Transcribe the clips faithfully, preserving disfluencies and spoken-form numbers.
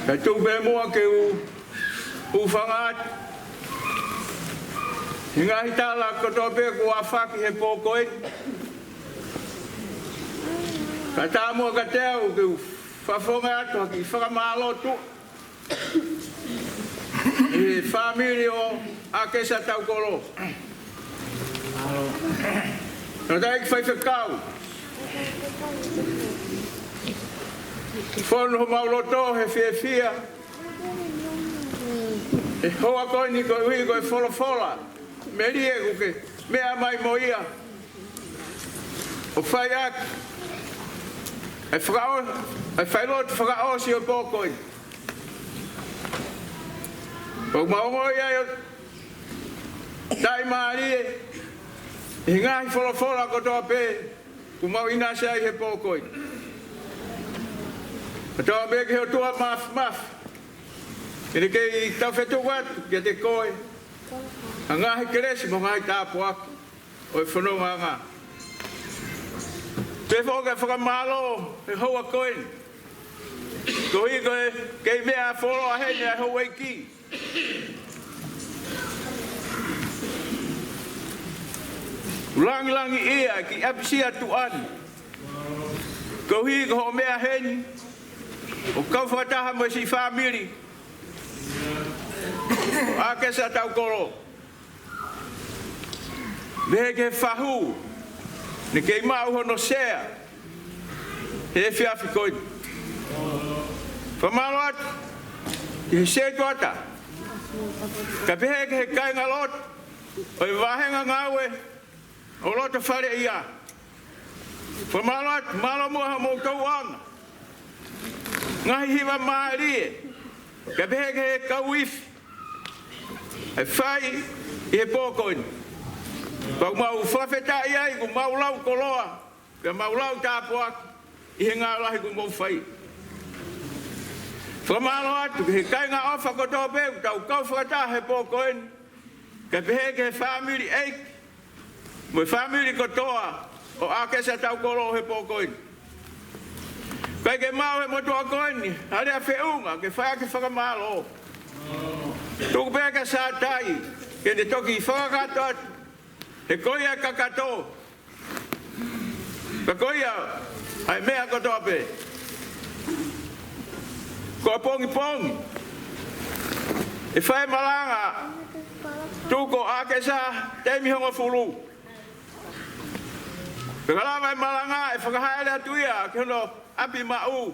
Kae tuku pē muʻa ke u, u hūfanga atu he ngaahi tala kotoa pē kuo aofaki he pō ko eni. Kae ʻatā muʻa kiate au ke u fakafofonga atu ha kiʻi fakamālō tuʻa ʻi he fāmili ʻo ʻAkesa Taukolo. Tangataʻeiki faifekau, fonu homau loto he fiefia he houa ko eni koeʻuhi ko e folofola melie kuo ke meʻa mai mo ia ʻo fai ʻaki e fakaʻo-, e failotu fakaʻosi ʻo e pō ko eni. ʻOku mau ongoʻi ai ʻo taʻimālie ʻi he ngaahi folofola kotoa pē kuo mau ʻinasi ai he pō ko eni. Kotoa pē ki he ʻOtua Māfimafi, ke ne kei taufetuku atu kiate koe ha ngaahi kelesi mo e ngaahi tāpuaki ʻo e fonongaʻanga. Pehē foki e fakamālō he houa ko eni koeʻuhi ko e kei meʻa fuoloa heni ʻa e houʻeiki. Langilangiʻia ki ʻapisia tuʻa ni koeʻuhi ko hoʻo meʻa heni ʻo kau fakataha mo e siʻi fāmili ʻo ʻAkesa Taukolo. Pehē ki he fahu ne kei maʻu hono sea he efiafi ko eni. Fakamālō atu ki he setuata, kae pehē ki he kāingalotu ʻo e vāhenga ngāue ʻo Lotofaleʻia. Fakamālō atu, mālō muʻa hoʻomou tauʻanga, ngaahi hiva mālie, kae pehē ki he kau ifi ʻe fai ʻi he pō ko eni. Pea ʻoku mau fakafetaʻi ai, ʻoku mau lau koloa pea mau lau tāpuaki ʻi he ngāue lahi kuo mou fai. Fakamālō atu ki he kāinga ʻofa kotoa pē kuo tau kau fakataha he pō ko eni, kae pehē ki he fāmili ʻeiki mo e fāmili kotoa ʻo ʻAkesa Taukolo he pō ko eni. ʻIkai ke maʻu he motuʻa ko eni ha lea feʻunga ke fai ʻaki e fakamālō. Tuku pē kia Sātai ke ne toki fakakakato atu, he ko ia e kakato, pea ko ia ʻa e meʻa kotoa pē. Ko ʻapongipongi ʻe fai e malanga tuku ʻo ʻAkesa, taimi hongofulu. Pea ka lava e malanga ʻe fakahaʻele atu ia ki hono ʻapi maʻu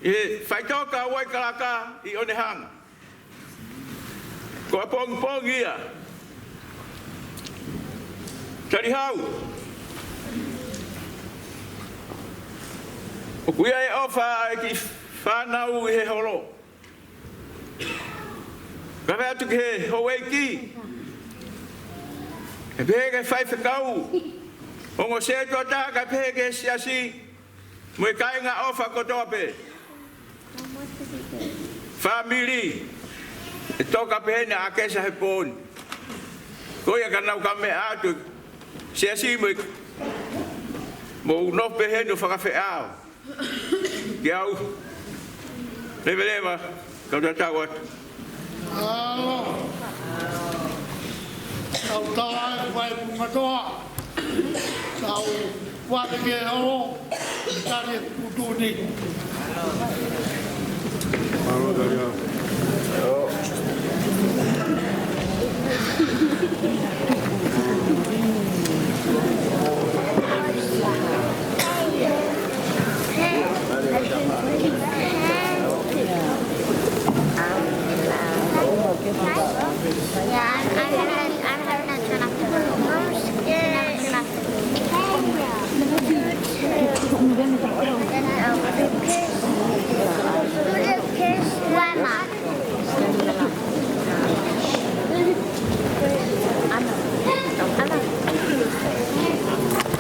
ʻi he faʻitoka Waikalaka ʻi ʻOnehunga. Ko ʻapongipongi ia. Talihau, ʻoku ʻi ai e ʻofa ʻa e kiʻi fānau ʻi he holo. Kae pehē atu ki he houʻeiki, kae pehē ki he faifekau, ongo setuata, kae pehē ki he siasi mo e kāinga ʻofa kotoa pē. Fāmili ʻe toka pehē ni ʻa ʻAkesa he pō ni. Ko ia ka nau ka meʻa atu, siasi mo e, mou nofo pehē ni ʻo fakafeʻao. Ke u leveleva, kau tatau atu. Mālō. Kau tala e fai pumatoa. Kau vale ke holo. Tali e kutu ni. Mālō, tali au. Yeah, I'm, I'm gonna, I'm gonna turn off the, turn off the, then I'll, who just kissed Grandma? I'm, I'm,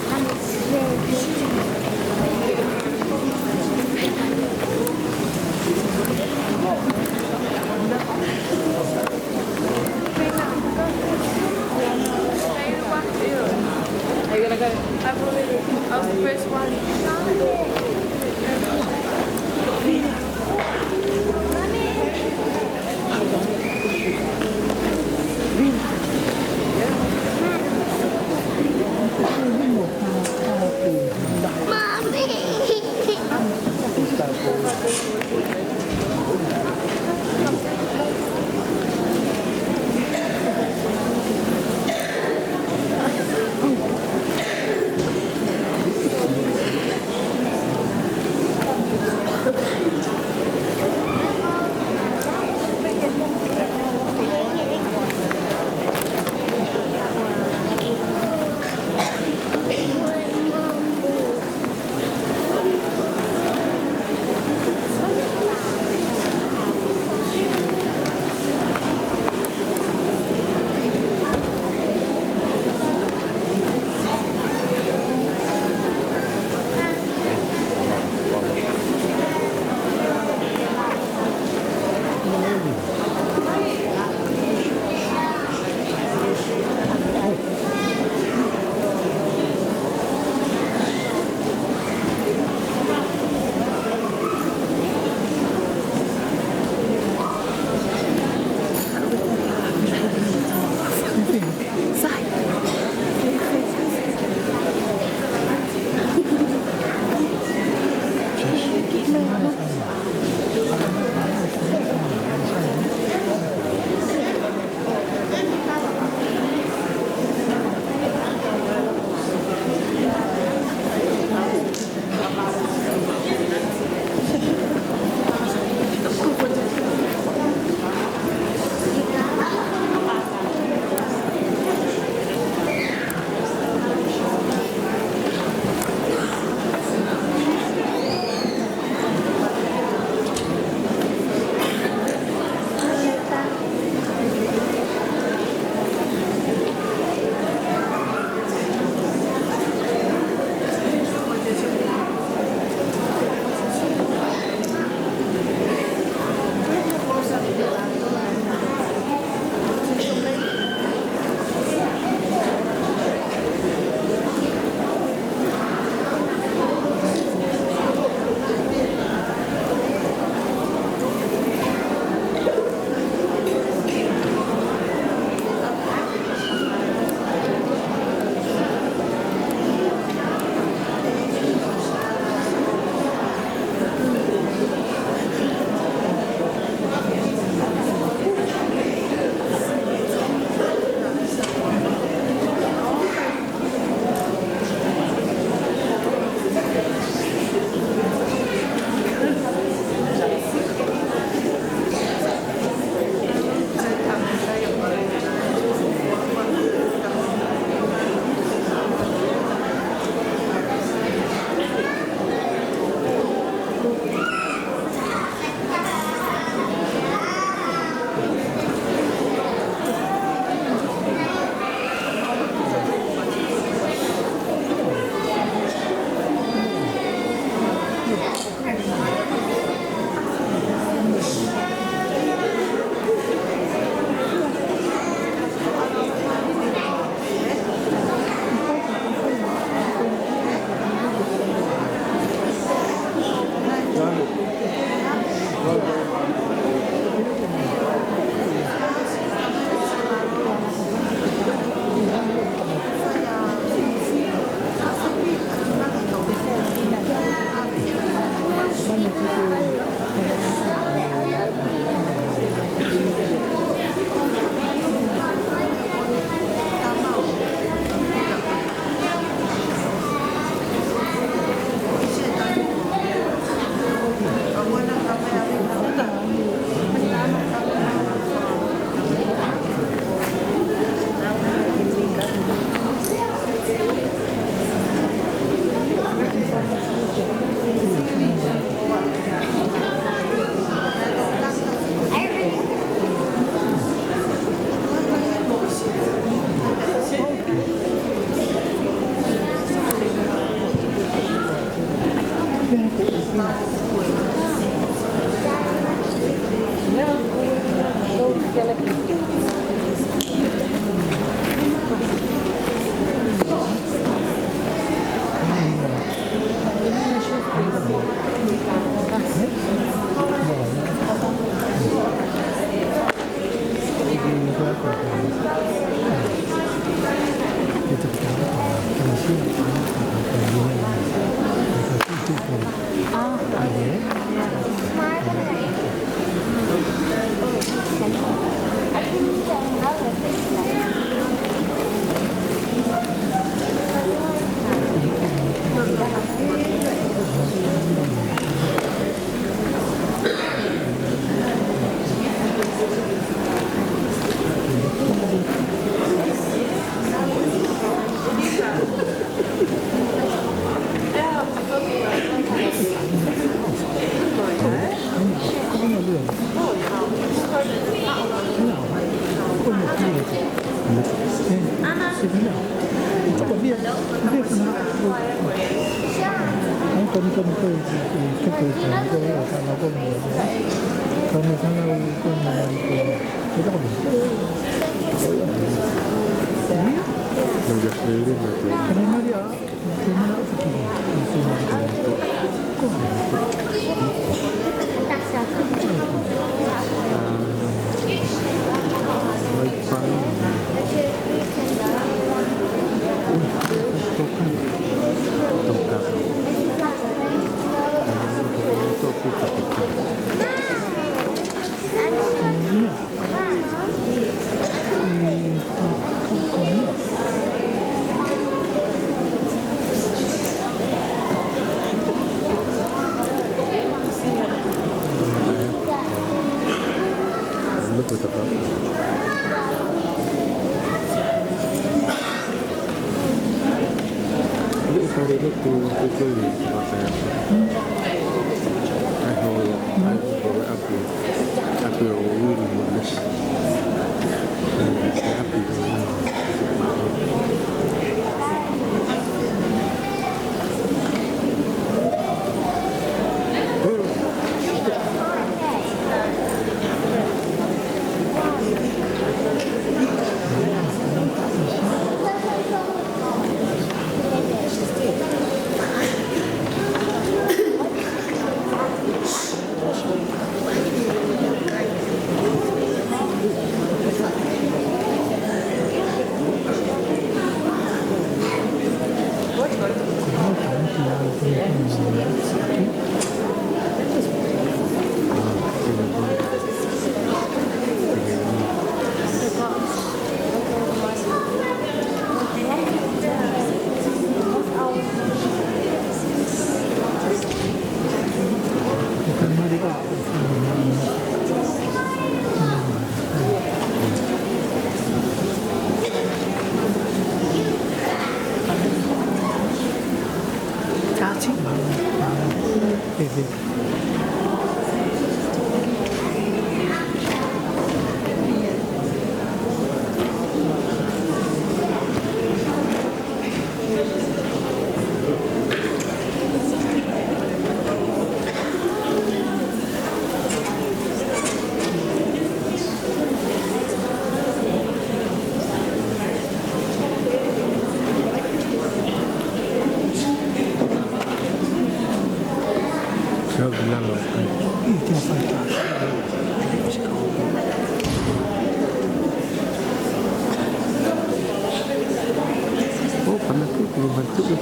Oh, pernah tuh, belum tentu ya,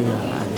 ya.